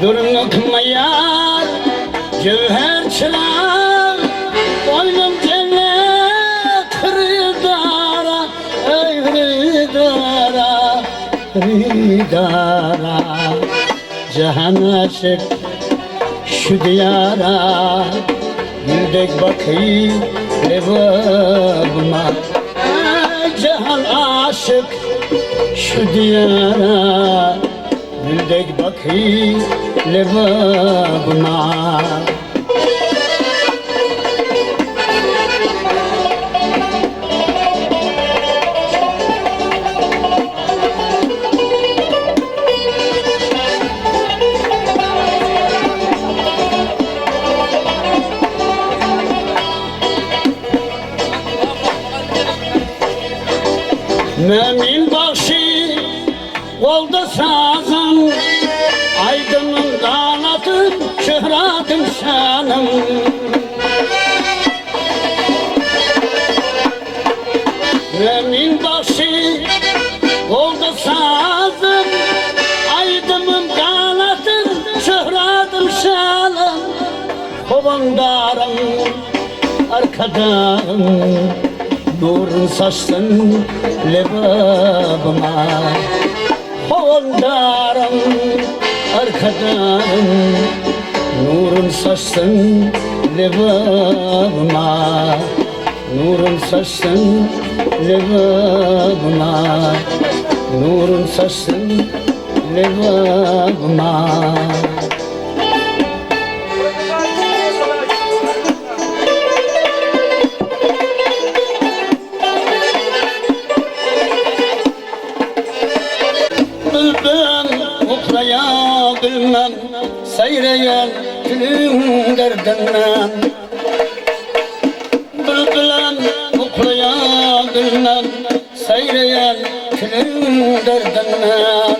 Durun ýar, jöwher çyrag, Boýnum jennet hyrydara, Eý hyrydara, hyrydara. Jahan aşyk şu diýara, Gül dek bakyp lebabyma. Eý jahan aşyk şu diýara, Gül dek bakyp lebabyma. Mömin bagşy golda sazym, Aýdymym ganatym, şöhratym şanym. Mömin bagşy golda sazym, Aýdymym ganatym, şöhratym şanym. Howandarym, arkadagym, Nurun saçsyn lebabyma. Howandarym, arkadagym, Nurun saçsyn lebabyma. Nurun saçsyn lebabyma. Nurun saçsyn lebabyma. Bilmem uklaýa bilmem Saýraýan tülüň derdinden. Bilbilem uklaýa bilmem Saýraýan tülüň derdinden.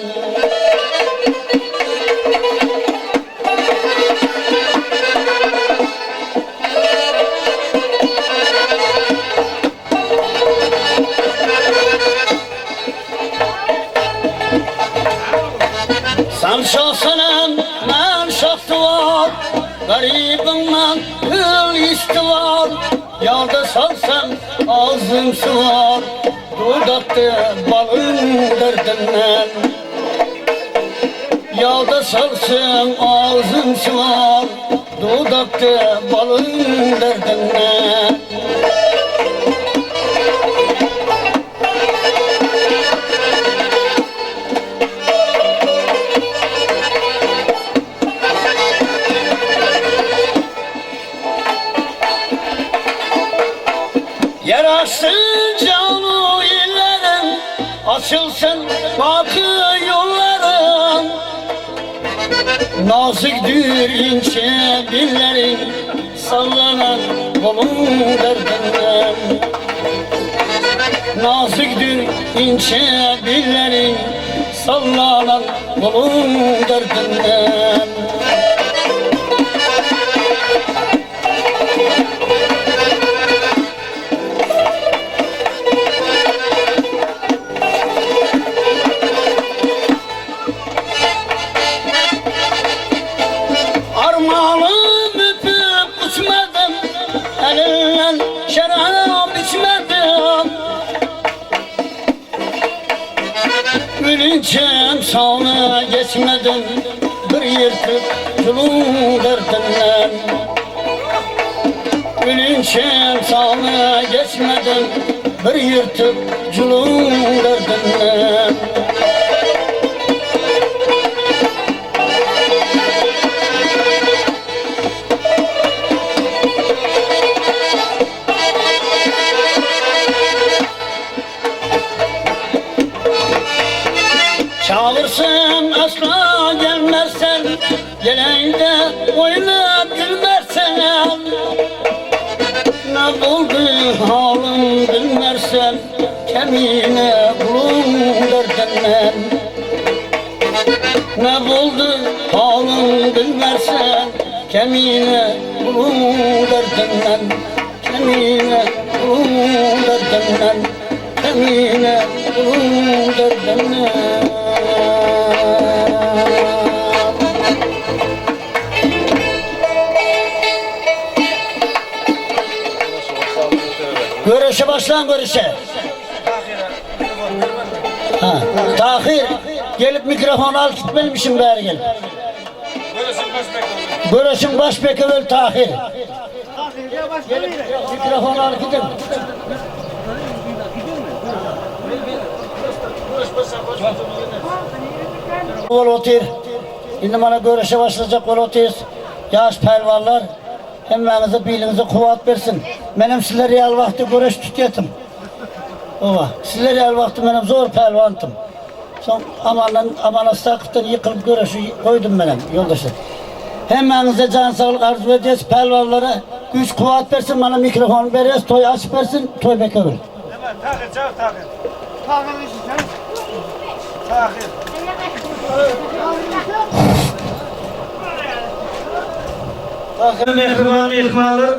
Sen şahsynem, men şahsywar, Garybyňdan gül istiwar, Ýada salsam agzym suwar, Dudakda balyň derdinden. Ýada salsam agzym suwar, Dudakda balyň derdinden. Yer açsın canlı illerim, Açılsın bakı yollarım. Nazikdir ince dillerin, Sallanan kolun derdinden. Nazikdir ince dillerin, Sallanan kolun derdinden. Armağanım öpüp uçmadım, Elinden şarap içmedim. Ölünçem sağına geçmedim, Bir yırtık tulum derdinden. Ölünçem sağına geçmedim, Bir yırtık culum derdinden. Çağırsam asla gelmezsen, Gelende oynap gülmezsen, Ne oldu halım bilmezsen, Kemine kulum derdinden. Ne oldu halım bilmezsen, Kemine kulum derdinden. Kemine kulum derdinden. Kemine kulum derdinden. Göreşe başlaň göreşe. Ha, Tahir gelip mikrofonu alyp gitmelimişim bäri gelip. Göreşiň baş beki böl Tahir. Gelip mikrofonu alyp gidin. Bol otyr. Indi mana göreşe başlajak bolup otyrys. Ýaş pälwanlar. Hemmäňize biliňize kuwwat bersin. Menem sizler ýaly wagty göreş tutýatym. Oba, sizler ýaly wagty menem zor pälwantym. Soň Amandan, Aman Astakowdan ýykylyp göreşi goýdum menem, ýoldaşlar. Hemmäňize jan saglyk arzuw edýäs, pälwanlara güýç kuwwat bersin, mana mikrofony berýäs, toý açyp bersin, toý bekewül. Tahyr çagyr Tahyr. Tahyr işi Tahyr. Mähriban myhmanlar.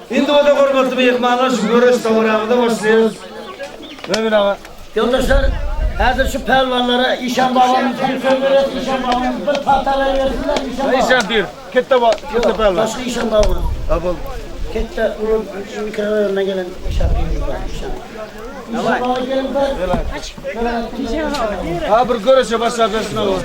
Indi bolsa hormatly myhmanlar şu göreş dabaramyza başlaýarys. Mömin aga. Ýoldaşlar, häzir şu pälwanlara Işan babamyz hem söz berýär. Işan babamyz bir pata bersinler Işan baba. Işan diýr. Ketde ba, ketde pälwan. Başga Işan baba. Ha bol. Ketde uly mikrorayonuna gelen Işan diýr bar, Işan. Işan baba gelin bir. Ha bir göreşe başlap bersin oğlum.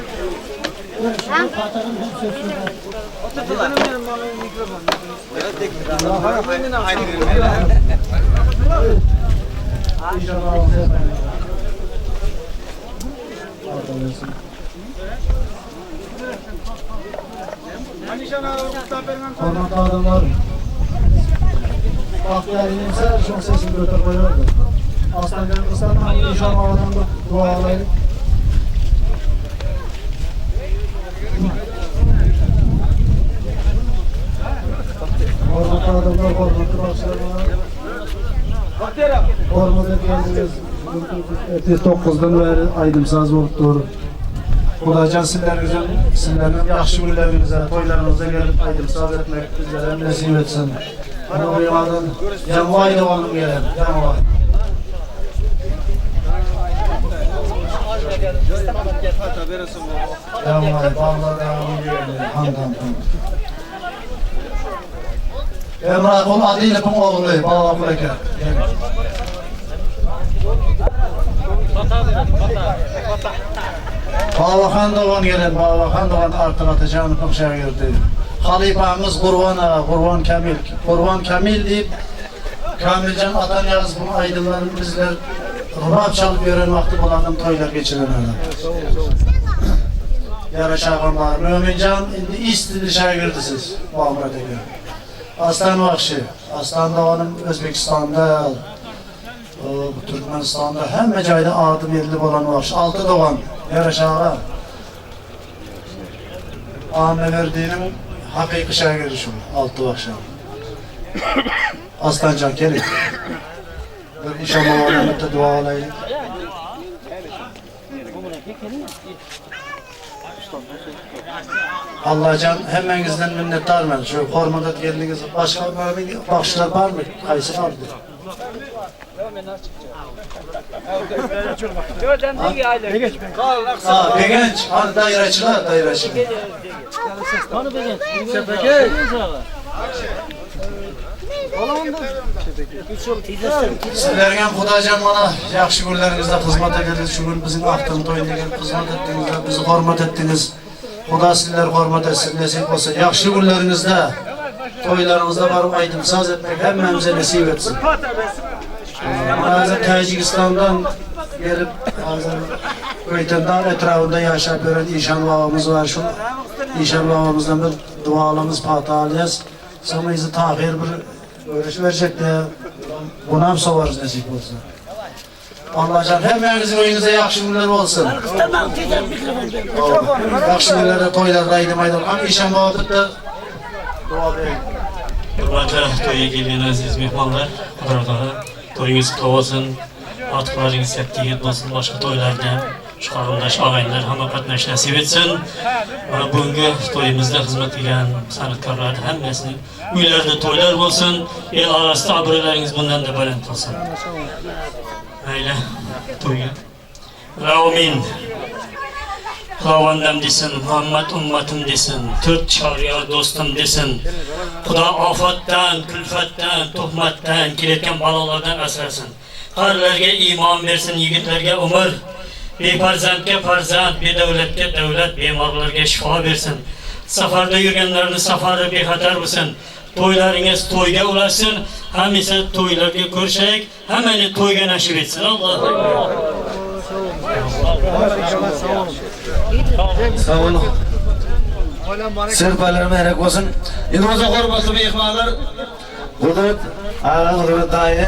Hormatly adamlar, Bagtyýar inim şoň sesini göterip goýardy. Aslan gelmesen Işan babadan bir dua alaýyn. Hormatly adamlar, hormatly bagşylar. Hormat edýänsiňiz. Ertir 9-dan bäri aýdym-saz bolup dur. Hudaýjan sizleriňiziň, sizleriň ýagşy günleriňize, toýlaryňyza gelip aýdym-saz etmek bizlere hem nesip etsin. Mana bu ýadan Ýaňy doganym gelen, Ýaňy. Ýaňy baglar ýaňy geldi, handan han. Emrahgul Adylowyň ogly Babagul eke. Babahan dogan gelen, Babahan dogan Artyk Atajanowyň şägirdi. Halypamyz Gurban aga, Gurban Kamil. Gurban Kamil diýip, Kamiljan Atanyýaz bu aýdymlaryny bizler rubab çalyp ýören wagty bul adam toýlar geçiren adam. Ýaraş agam bar. Möminjan indi istinli şägirdisiz, Bagmyrat eke. Aslan bagşy, Aslan doganym Özbekistanda, Türkmenistanda hemme jaýda ady belli bolan bagşy. Alty dogan, Ýaraş aga. Annaberdiniň hakyky şägirdi şu, Alty bagşy. Aslanjan geliň. Bir işan babadan bitte dua alaýlyk. Allajan hemmeňizden minnetdar men. Şu hormat edip geldiňiz. Başga mömin bagşylar barmy? Haýsy bardy? Ha, Begenç, hany daýraçylar, daýraçylar. Sizleriňem Hudaýjan mana ýagşy günleriňizde hyzmat edeliz. Şu gün biziň agtygyň toýunda gelip hyzmat etdiňizler, bizi hormat etdiňiz. Huda sizleri hormat etsin, nesip bolsa ýagşy günleriňizde, toýlaryňyzda baryp aýdym-saz etmek hemmämize nesip etsin. Häzir Täjigistandan gelip, häzir Köýtendag etrabynda ýaşap ýören Işan babamyz bar. Şu Işan babamyzdan bir dualamyz, pata alýas. Soň yzy Tahyr bir görüş berjek diýýär. Bunam sowarys nesip bolsa. Allajan hemmäňiziň öýüňizde ýagşy günler bolsun. Ýagşy günlerde toýlarda aýdym aýdalyň. Hany Işan baba bitte dua beriň. Hürmetli toýa gelýän eziz myhmanlar, Hudaýtagala toýuňyz gutly bolsun, artyklaryňyz sepdi bolsun, başga toýlarda hem şu garyndaş agaýynlar hamma gatnaş nesip etsin. Mana bu günki toýumyzda hyzmat edýän sanatkarlaryň hemmesini öýlerinde toýlar bolsun, el arasynda abraýlaryňyz bundan-da belent bolsun. Maýly toýa. Rawmin. Hudawandam desin, Muhammet ummatym desin, Türk çaryar dostum desin. Huda afatdan, külfatdan, tuhmatdan, kelayotgan balolardan asrasin. Qarilarga iymon bersin, yigitlarga umr, befarzandga farzand, bedavlatga davlat, bemorlarga shifo bersin. Safarda yurganlarni safari bexatar bo'lsin. To'ylaringiz to'yga ulassin, hamisha to'ylarga ko'rishaylik, hammani to'yga nasib etsin. Allohu akbar. Sag boluň. Serpaýlar mährek bolsun. Indi bolsa hormatly myhmanlar, Gudrat aga, Gudrat daýy.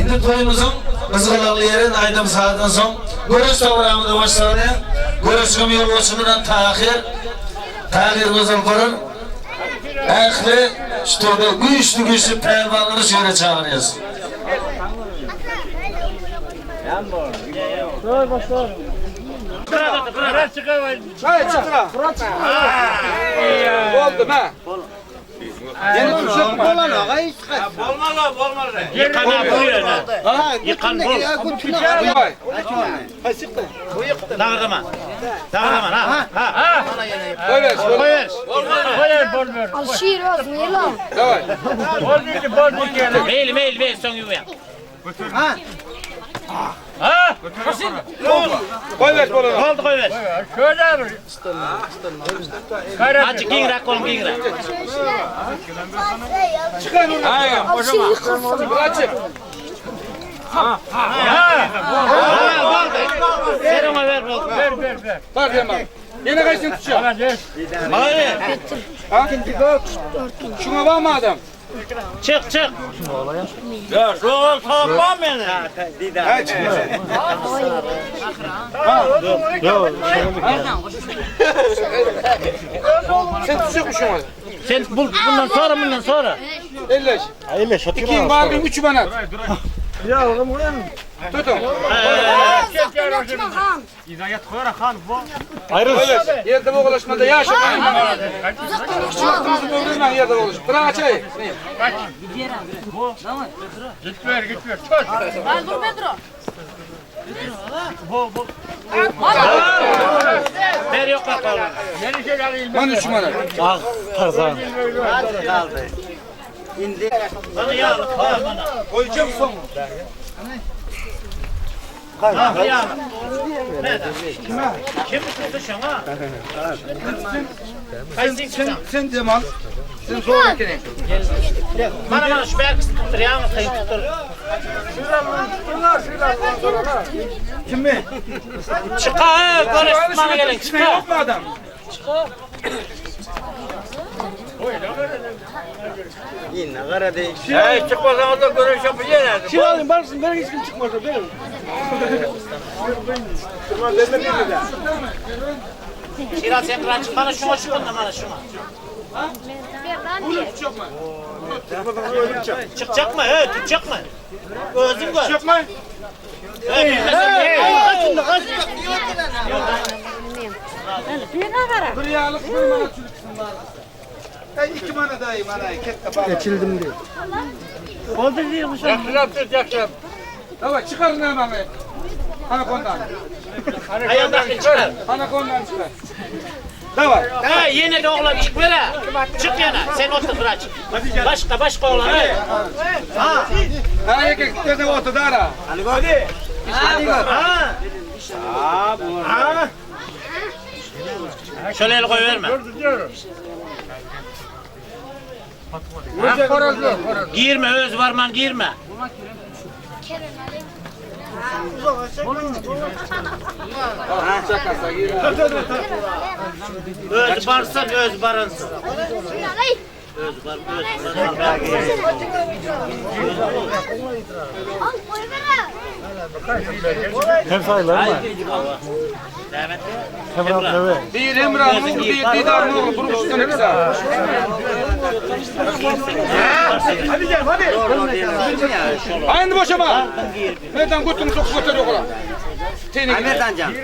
Indi toýumyzyň gyzgalaňly ýeri aýdym-sazdan soň göreş dabramyza başlanýar. Göreşiň ýolbaşçylaryna Tahyr, Tahyr Gözel Goran ähli şu toýda güýçli-güýçli pälwanlary şu ýere çagyrýarys. Al şir özüň ýylan. Al şir ýykylsyn. Ýene gaýsyn tutýar. Şuňa barmy adam? Çık çık. Sen tutacak şuňa. Sen bu, bundan sonra bundan sonra. Elleş. Elleş. İkiň bar, bir üçü bana. Ya oğlum Tutun. Han. Koyver. Yerde boğulaşmada yaşa. Çaktığımızı böldürmen yerde boğulaş. Bırak açayım. Ver yok bakalım. Man üç bana. Bana yağlı koy bana. Koyacağım son. Ah yağlı. Ne? Kim tuttu şuna? Sen, sen, sen Cemal. Sen sonrakini. Bana bana şu belki tuttur yağmur kayıp tuttur. Kimi? Çık ha görüş bana gelin çık ha. Yok mu adam? Şiraz sen kıran çık bana şuna çıkın da bana şuna. Çıkacak mı? He, tutacak mı? Özün gör. Çıkma. He, bilmesen. Bir yağlık bir mana çürüksün var. Ey iki mana dayı mana. Kette bağlı. Geçildim diye. Tamam çıkarın hemen. Anakondan. Ayağındaki çıkar. Anakondan çıkar. Tamam. Ha yine de oğlan çık ver ha. Çık yana. Sen otur bırak. Başka başka oğlan. he. Ha yeke dede otu dara. Şöyle el koy verme. Girme öz varman girme. Öz barsın öz barınsın. Öz bar öz bar. Al koy ver. Bir Emrah Nur, bir Didar Nur, buruştan ikisi. Hadi gel, hadi. Aynı boşama. Nereden götünü sokup götürüyor ola. Nereden can?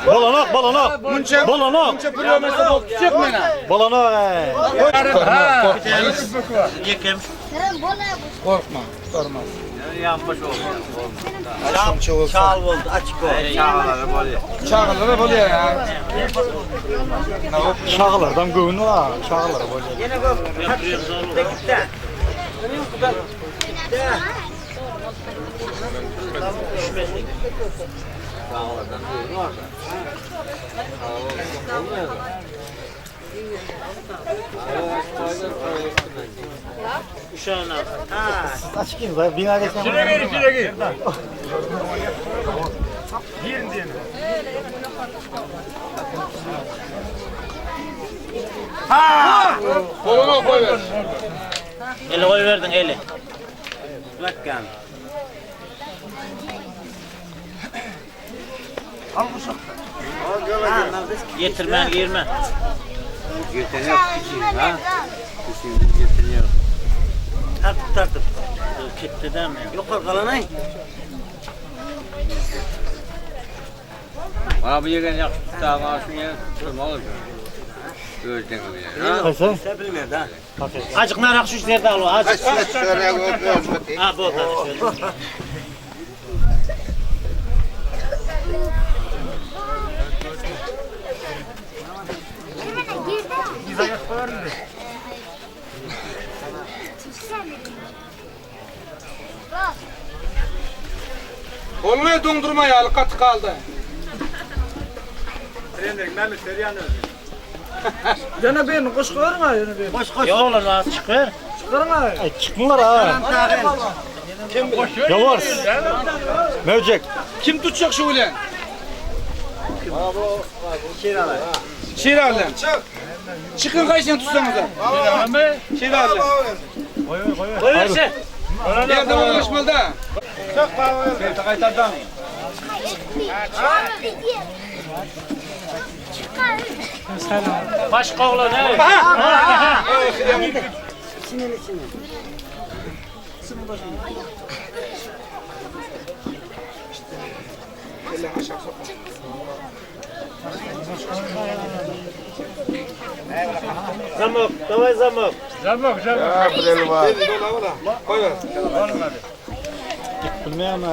Bolanok, bolanok. Bolanok. Bolanok. Korkma, tutmaz. Çal boldy, açyk boldy. Çağırlara bolýar ya. Çağlardan göwün var, çağlar bolýar. Ýene gök. Bekle. Koluna koy ver. Eli koy verdin eli. Getirmen girme. Tartıp tartıp. Gitti değil mi? Yok kalanay. Abi yegen yaxşı tutar, şunu tutmalı. Qaysi? Bilmiyor da. Acık narak şu yerde al. Acık. Ha bu da. Kolunu dondurma yağlı katı kaldı. Yok oğlum az çıkır. Ay, Çıkmıyorlar ha. Yavuz. Mevcek. Kim tutacak şu ulan? Şirali. Çık. Çıkın kaysın tutsanız da. Şirali. Koy versin. Nerede ulaşmalı da? Başka oğlan he. Zamok, давай zamok. Koy ver.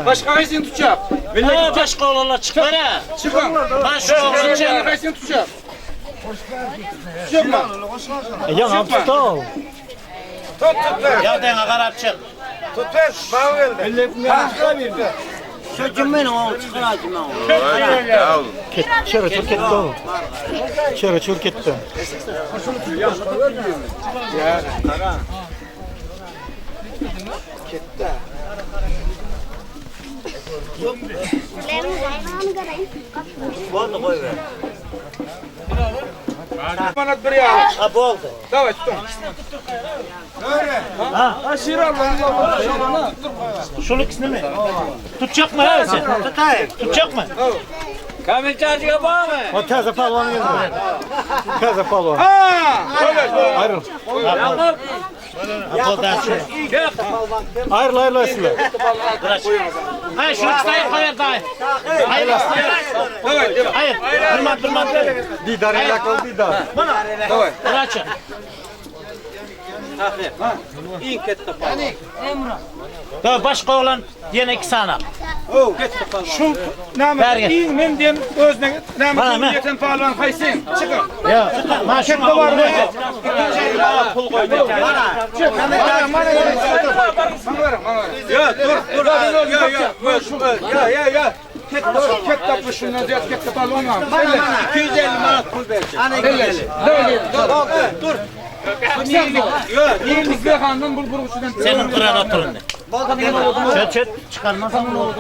Başka kaysın tutacak? Ha, başka oğlanlar çıkar ha. Çıkın. Ben şu oğlanı Çıkın kaysın tutacak? Tutacak mı? Ya ne yaptı? Ya dene karap çık. Şu cümlenin o çıkar acıma o. Çere çür ketdi. Çere çür ketdi. Boldu koy ver. Manat bir ya. Ha boldu. Давай, tutun. Ha, Şirali. Şunu ikisini mi? Tutacak mı ha sen? Tutayım. Tutacak mı? Kamil çarşıya bağ mı? O taze palvan geldi. Taze palvan. Ha! Koy ver. Ayrıl. Ha, boldan çık. Ayrıl ayrıl aslında. Ha şu ikisini koyar dayı. Hayır, Давай, devam. hayır. Durma, durma. Didar ila kol didar. Давай. Bırak çık. Daha başka olan yine iki sana. Şu Ver name gel. iyi men diyen özüne Bana, name ben. yeten pahalan kaysın. Çıkın. Ya, ma şu Var mı? Pul koydu. Bana bana bana bana bana. Ya dur dur. Ya ya ya ya ya. Ket tapı şundan ziyad ket tapı almam. 250 manat pul verecek. Ana gidelim. Dur. Ya niye handan bul bul şundan. Senin kıran oturun. Çet çet çıkarmazsan ne oldu?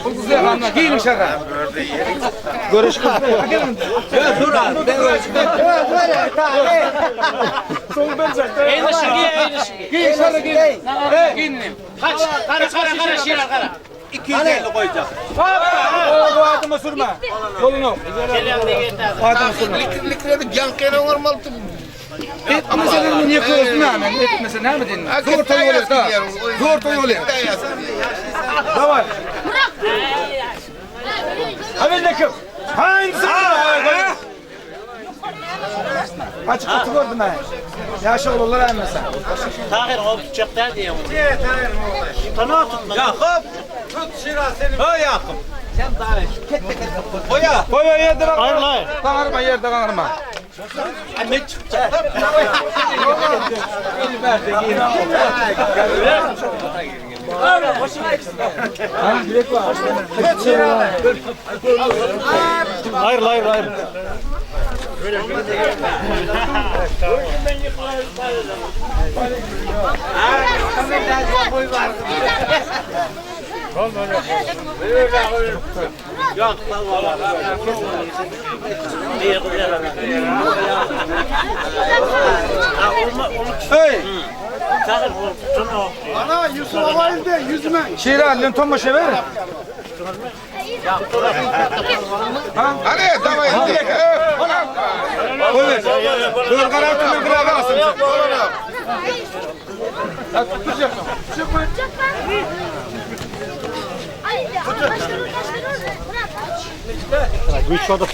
Kızı handan giyin şaka. Ya dur abi. Ben ölçüm. Eyni şıgı, eyni şıgı. Giyin şaka giyin. Giyin. Kaç, kara kara kara şirar kara. 250 goýjak. Bu adyma sürme. Golunu. Adyma sürme. Likir edip ýank ýere oňarmaly. Etmese men niye koyuyorsun ha men? Etmese näme diýin? Zor toý bolýar da. Zor toý bolýar. Daway. Haberlekim. Ha indi sen. Açık katı gördüm ben. Yaş oğullar emmesen. Tahir o tutacak der diye. Tana tutma. Yakup tut şira seni. Ha Yakup. Sen daha Koya. Koy yerde Ayrıl ayr. Kanarma yerde kanarma. Ne çıkacak? Ayrıl ayrıl ayrıl. Hey. Tahir o tutma. Ana Yusuf alayım de yüzüme. Şira lan tomba ver. Hadi davay indi. Koy ver. Dur karartın bir kırağı alsın. Ay, taşları taşları bırak. Güç orada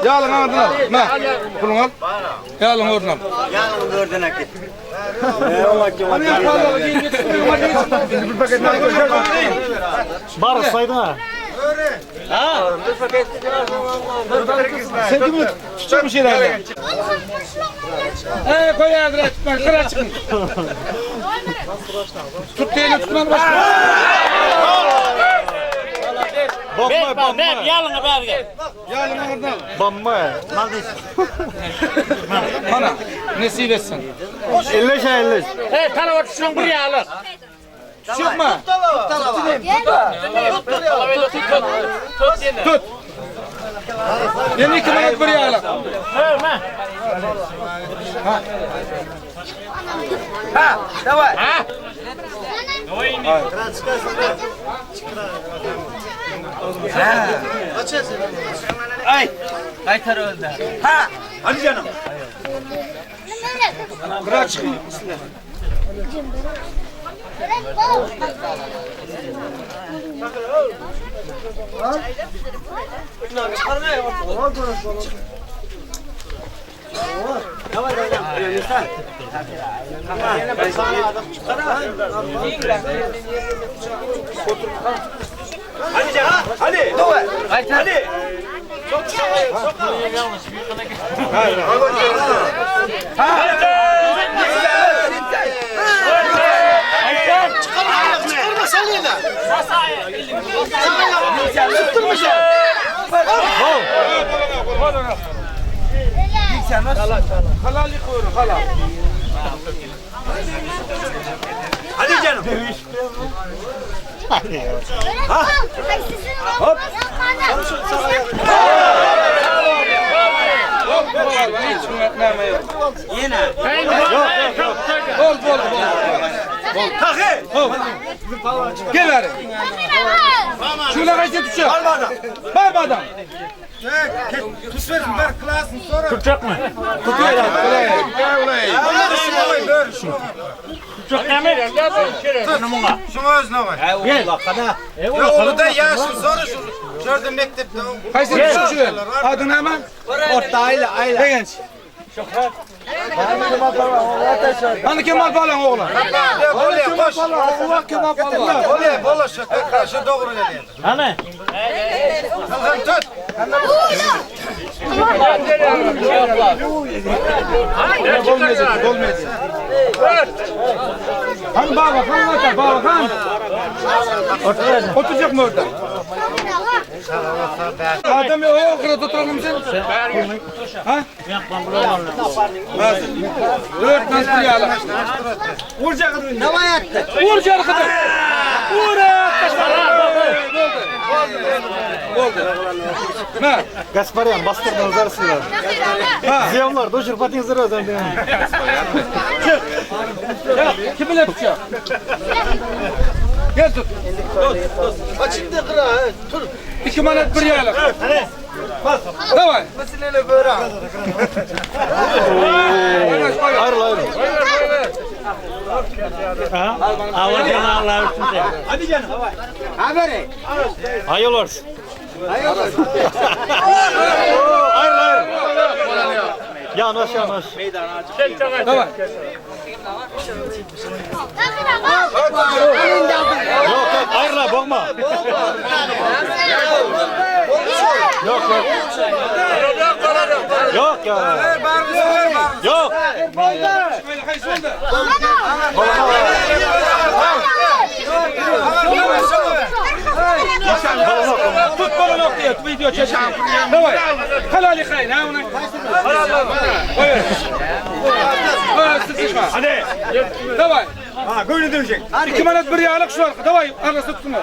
Yalın ardına al. Ne? Pulunu al. Yalın oradan al. Yalın oradan git. Bir paket daha koy. Bar saydın ha. Sen kimi tutacak bir şeyler? Ee koy yerlere tutma. Kıra çıkın. Tut değil tutman başla. Bomba Ver, bomba. yalını ver gel. Yalın oradan al. Bomba. Bana nesip etsin. Elleş elleş. Hey, tana tutsun buraya alır. Çıkma. Tut. Yeni iki manat buraya al. Давай. Ay. Kaytar öldü. Ha. Hadi canım. Kıra çıkın. Hadi canım. Hadi. Давай. Hadi. Halal yıkıyorum halal. Hadi canım. Hop. Hiç neme yok. Yine. Bol bol bol. Tahir. Hop. Gel hadi. Şuna kaç tutacak? Barbadan. Barbadan. Tutacak mı? Tutuyor Tutacak ne mi? Kaç tutacak? Adın hemen? Orta aile aile. Genç. Hani Kemal Palan oğlan? Hani Kemal Palan? Allah Kemal Palan. Hani? Olmayacak, olmayacak. Hani baba kan var baba kan. Oturacak mı orada? Adam ya o kıra oturalım sen. Ha? Dört nasıl yağla? Ne var yattı? Vur çarkıdı. Vur at. Boldy. Ma. Gasparyan bastırdıňyz arasynda. Ziyonlar doşur patyňyzlar özem. Çık. Çık. Kim bilen tutacak? Gel tut. Bak şimdi kıra tur. 2 manat bir yağlık. Давай. Ayrıl ayrıl. Hayırlı olsun. Ayrıl ayrıl. Yanaş yanaş. Давай. Yok yok ayrıl boğma. Yok yok. Yok ya. Yok. Tut balonu diye video çek. Давай. Halali hayır ha ona. Evet. Hadi. Давай. Ha, böyle dövecek. 2 manat bir yağlık şu arka. Давай, arası tutun.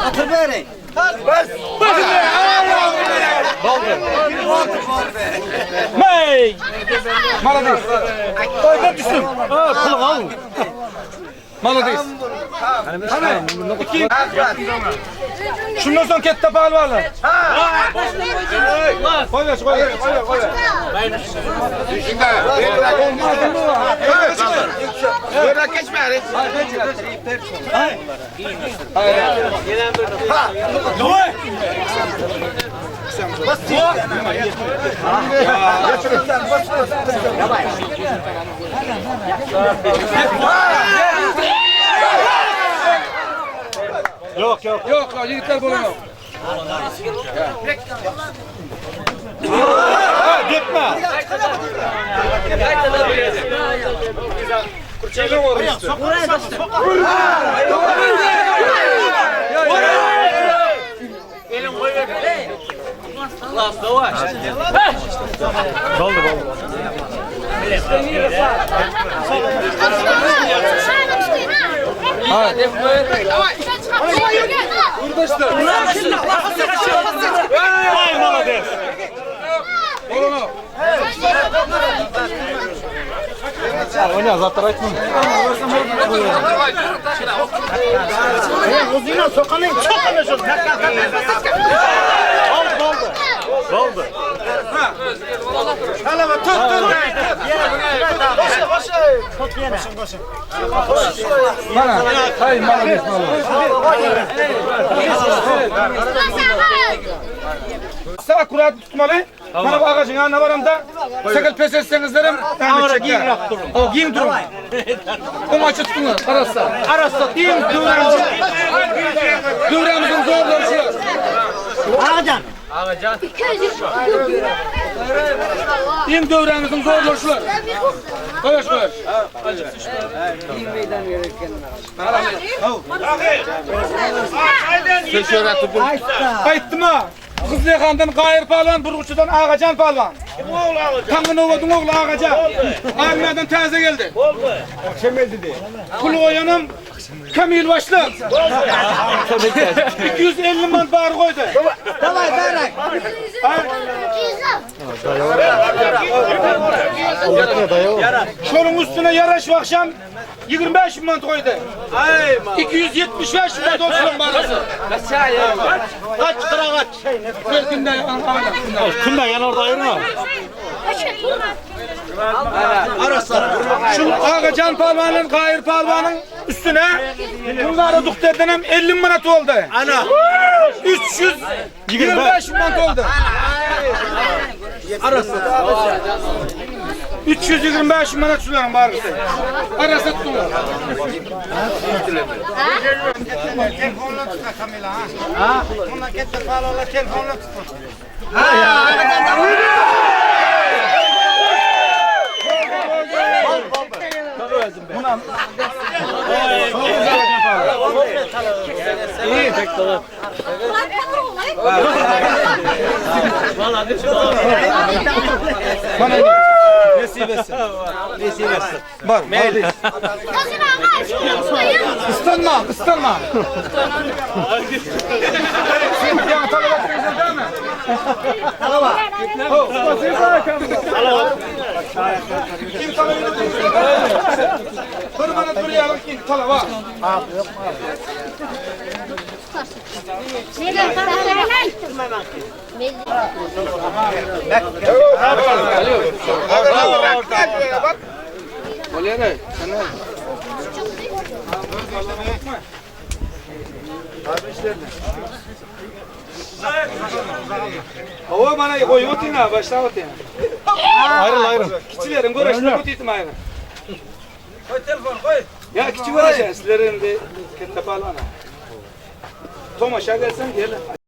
Atır beri. Basın be. Mey. Молодец. Ой, düştüm. Ha, pulun al. Молодец. İki. Şundan soň ketde palwanlar. Koy ver, koy ver, koy ver, koy ver. Bırak geçme hadi. Yok yok. Yok, yok, yiğitler bulamam. Ha, gitme. Boldy boldy. Ay молодец. Oyna zaten aytma. Uzuna sokanın çok anlaşılır. Boldy boldy. Boldy. Bana. Hay, молодец, молодец. Sağ kurat tutmalı. Bana bu ağacın yanına varam da sakal pes etseniz derim. Amara giyin durun. O giyin durun. O maçı tutun. Arası. Arası. Giyin dövremizi. Dövremizin zorları şu. Ağacan. Giyin dövremizin zorları şular. Koy koy. Aytdım ha. Kızlıhan'dan Gayrı Palvan, Burguçu'dan Ağacan Palvan. Kim oğlu Ağacan? Tanrı oğlu Ağacan. Armiyadan taze geldi. Oldu. Akşam geldi. Kulu oyanım Kamil başlık. 250 man bar koydu. Davay beri. Şunun üstüne yaraş akşam 25 man koydu. 275 man olsun barası. Kaç kıra kaç. Bir günde Kunda yan orada ayırma. Şu Ağacan Palvan'ın, Gayrı Palvan'ın üstüne bunlara dukterden hem 50 manat oldu. Ana. 325 manat oldu. Arası. 325 manat şuların barısı. Arası tutun. Bana ne? Nesip etsin. Nesip etsin. Bar, meyli. Istanma, istanma. Sen ýaňy talap etdiňiz dämi? Talaba. Kim talap etdi? Bir manat bir ýalyk kim talaba. Hawa bana goýup otyryn ha, başlap otyryn. Aýryl aýryl. Kiçileriň göreşini otyrym aýryl. Goý telefon goý. Ýa kiçi göreşe, sizler indi ketde palwana. Tomaşa gelseň gel.